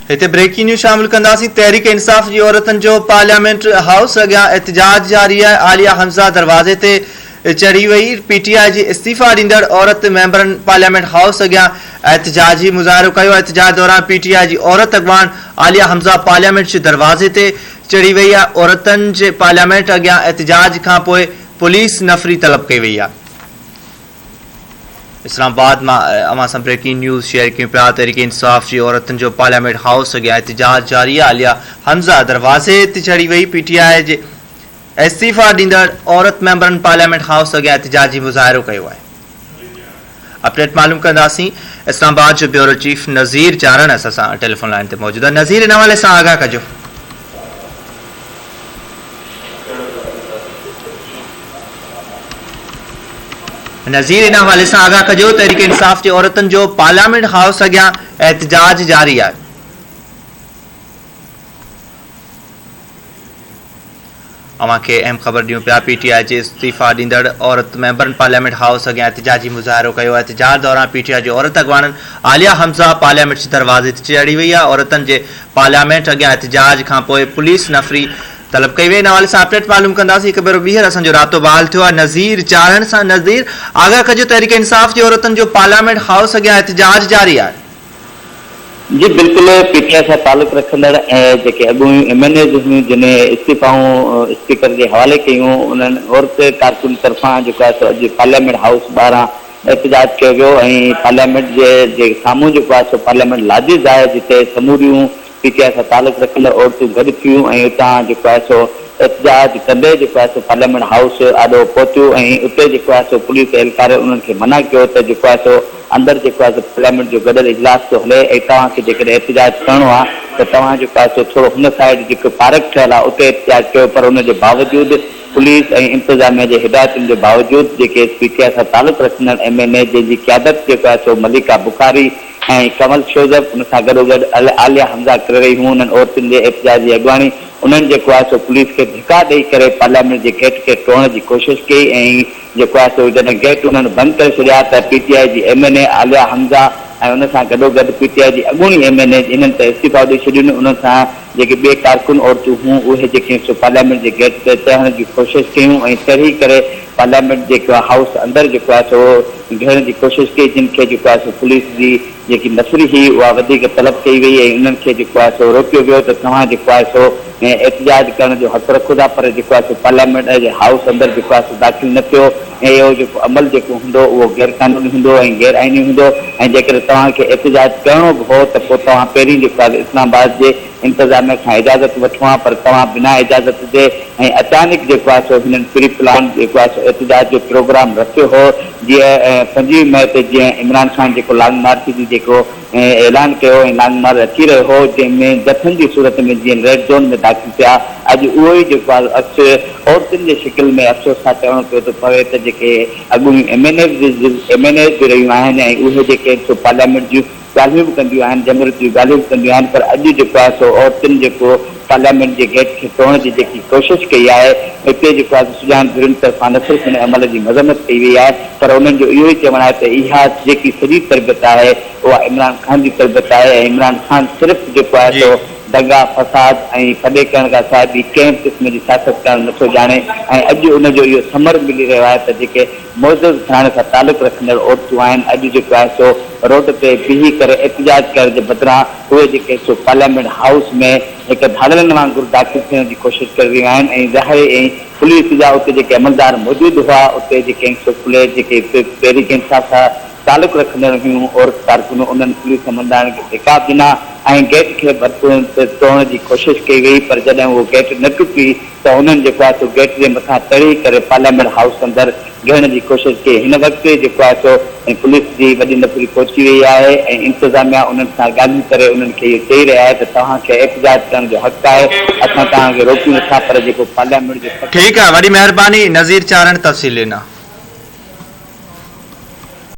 هتي breaking news شامل ڪنداسين، تحريڪ انصاف جي عورتن جو پارليامينٽ هائوس اڳيان احتجاج جاري آهي، عاليه حمزه دروازي تي چڙهي وئي، پي ٽي آء جي استعيفيٰ ڏيندڙ عورت ميمبرن پارليامينٽ هائوس اڳيان احتجاجي مظاهرو ڪيو، احتجاج دوران پي ٽي آء جي عورت اڳواڻ عاليه حمزه پارليامينٽ جي دروازي تي چڙهي وئي آهي، عورتن جي پارليامينٽ اڳيان احتجاج کانپوء پوليس نفري طلب ڪئي وئي آهي. اسلام آباد مان اوهان سان بريڪنگ نيوز شيئر ڪيون پيا تحريڪ انصاف جي عورتن جو پارليامينٽ هائوس اڳيان احتجاج جاري آهي عاليه حمزه دروازي تي چڙهي وئي پي ٽي آء جي استعيفا ڏيندڙ عورت ميمبرن پارليامينٽ هائوس اڳيان احتجاجي مظاهرو ڪيو آهي اپڊيٽ معلوم ڪنداسين اسلام آباد جو بيورو چيف نذير چارڻ اسان سان ٽيليفون لائن تي موجود آهي نذير ان حوالي سان آگاهه ڪجو. نذير ان حوالي سان آگاهه ڪجو تحريڪ انصاف جي عورتن جو پارليامينٽ هائوس اڳيان احتجاج جاري آهي. اوهان کي اهم خبر ڏيون پيا پي ٽي آء جي استعيفيٰ ڏيندڙ عورت ميمبرن پارليامينٽ هائوس اڳيان احتجاجي مظاهرو ڪيو احتجاج دوران پي ٽي آء جي عورت اڳواڻن عاليه حمزه پارليامينٽ جي دروازي تي چڙهي وئي آهي عورتن جي پارليامينٽ اڳيان احتجاج کانپوء پوليس نفري طلب ڪئي وئي ان حوالي سان اپڊيٽ معلوم ڪنداسين هڪ ڀيرو ٻيهر اسان جو رابطو بحال ٿيو آهي نذير چارڻ سان نذير آگاهه ڪجو تحريڪ انصاف جي عورتن جو پارليامينٽ هائوس اڳيان احتجاج جاري آهي. جي بلڪل پي ٽي آء سان تعلق رکندڙ ۽ جيڪي اڳوڻيون ايم اين ايز هيون جن استعيفائون اسپيڪر جي حوالي ڪيون انهن عورت ڪارڪن طرفان جيڪو آهي سو اڄ پارليامينٽ هائوس ٻاهران احتجاج ڪيو ويو ۽ پارليامينٽ جي جي سامهون جيڪو آهي سو پارليامينٽ لاجز آهي جتي سموريون پي ٽي آء سان تعلق رکندڙ عورتون گڏ ٿيون ۽ اتان جيڪو آهي سو احتجاج ڪندي جيڪو آهي سو پارليامينٽ هائوس آڏو پهتيون ۽ اتي جيڪو آهي سو پوليس اهلڪارن انهن کي منع ڪيو ته جيڪو آهي سو اندر جيڪو آهي سو پارليامينٽ جو گڏيل اجلاس ٿو هلي ۽ توهان کي جيڪڏهن احتجاج ڪرڻو آهي ته توهان جيڪو آهي سو ٿورو هن سائيڊ جيڪو پارڪ ٺهيل آهي اتي احتجاج ڪيو پر ان جي باوجود پوليس ۽ انتظاميا جي هدايتن جي باوجود جيڪي پي ٽي آء سان تعلق رکندڙ ايم اين اي جنهن جي قيادت جيڪو آهي سو مليڪا بخاري ۽ ڪنول شوزب ان سان گڏوگڏ عاليه حمزه ڪري رهي هيون انهن عورتن جي احتجاج جي اڳواڻي انهن جيڪو آهي سو پوليس کي ڌڪا ڏئي ڪري پارليامينٽ جي گيٽ کي ٽوڙڻ جي ڪوشش ڪئي ۽ جيڪو آهي سو جڏهن گيٽ انهن بند ڪري ڇڏيا ته پي ٽي آء جي ايم اين اي عاليه حمزه ۽ ان سان گڏوگڏ پي ٽي آء جي اڳوڻي ايم اين اي انهن ته استعيفائون ڏئي ڇڏيون انهن سان جيڪي ٻئي ڪارڪن عورتون هيون اهي جيڪي سو پارليامينٽ جي گيٽ تي چڙهڻ جي ڪوشش ڪيون ۽ چڙهي ڪري پارليامينٽ جيڪو آهي هائوس اندر جيڪو آهي سو گهڙڻ جي ڪوشش ڪئي جن کي جيڪو آهي سو پوليس جي جيڪي نفري هئي اها وڌيڪ طلب ڪئي وئي ۽ انهن کي جيڪو آهي سو روڪيو ويو ته توهان جيڪو آهي سو احتجاج ڪرڻ جو حق رکو ٿا پر جيڪو آهي سو پارليامينٽ جي هائوس اندر جيڪو آهي سو داخل نه ٿيو ۽ اهو جيڪو عمل جيڪو هوندو اهو غير قانوني هوندو ۽ غير آئيني هوندو ۽ جيڪڏهن توهان کي احتجاج ڪرڻو به هو ته پوء توهان پهرين جيڪو آهي اسلام آباد جي انتظاميه کان اجازت وٺو ها پر توهان بنا اجازت جي ۽ اچانڪ جيڪو آهي سو هنن پري پلان جيڪو آهي سو احتجاج جو پروگرام رٿيو هو جيئن پنجويهه مئي تي جيئن عمران خان جيڪو لانگ مارچ جي جيڪو اعلان ڪيو ۽ لانگ مارچ اچي رهيو هو جنهن ۾ جٿن جي صورت ۾ جيئن ريڊ زون ۾ داخل ٿيا اڄ اهو ئي جيڪو آهي عڪس عورتن جي شڪل ۾ افسوس سان چوڻو پيو ٿو پوي ته جيڪي اڳوڻيون ايم اين ايز به رهيون آهن ۽ اهي جيڪي سو پارليامينٽ جون ڳالهيون به ڪنديون آهن، جمهوريت جون ڳالهيون به ڪنديون آهن پر اڄ جيڪو آهي سو عورتن جيڪو پارليامينٽ جي گيٽ کي ٽوڙڻ جي جيڪي ڪوشش ڪئي آهي اتي جيڪو آهي سو سڄاڻ ڌرين طرفان نه صرف ان عمل جي مذمت ڪئي وئي آهي پر انهن جو اهو ئي چوڻ آهي ته اها جيڪي سڄي تربيت آهي اها عمران خان جي تربيت آهي ۽ عمران خان صرف جيڪو آهي سو دنگا فساد ۽ ڦڏي ڪرڻ کان سواء ٻي ڪنهن به قسم جي سياست ڪرڻ نٿو ڄاڻي ۽ اڄ ان جو اهو ثمر ملي رهيو آهي ته جيڪي معزز گهراڻي سان تعلق رکندڙ عورتون آهن اڄ جيڪو آهي سو روڊ تي بيهي ڪري احتجاج ڪرڻ جي بدران اهي جيڪي سو پارليامينٽ هائوس ۾ هڪ ڌاڙيلن وانگر داخل ٿيڻ جي ڪوشش ڪري رهيون آهن ۽ ظاهري ۽ پوليس جا اتي جيڪي عملدار موجود هئا اتي جيڪي سو پوليس جيڪي تحريڪ انصاف سان تعلق رکندڙ هيون عورت ڪارڪن انهن پوليس عملدارن کي ڌڪا به ڏنا ۽ گيٽ کي ڀرتوڙڻ جي ڪوشش ڪئي وئي پر جڏهن اهو گيٽ نه ٽٽي ته انهن جيڪو آهي سو گيٽ جي مٿان چڙهي ڪري پارليامينٽ هائوس اندر گهڙڻ جي ڪوشش ڪئي هن وقت جيڪو آهي سو پوليس جي وڏي نفري پهچي وئي آهي ۽ انتظاميا انهن سان ڳالهيون ڪري انهن کي اهو چئي رهي آهي ته توهان کي احتجاج ڪرڻ جو حق آهي اسان توهان کي روڪيون نٿا پر جيڪو پارليامينٽ جو ٺيڪ آهي وڏي مهرباني نذير چارڻ تفصيل ڏنا.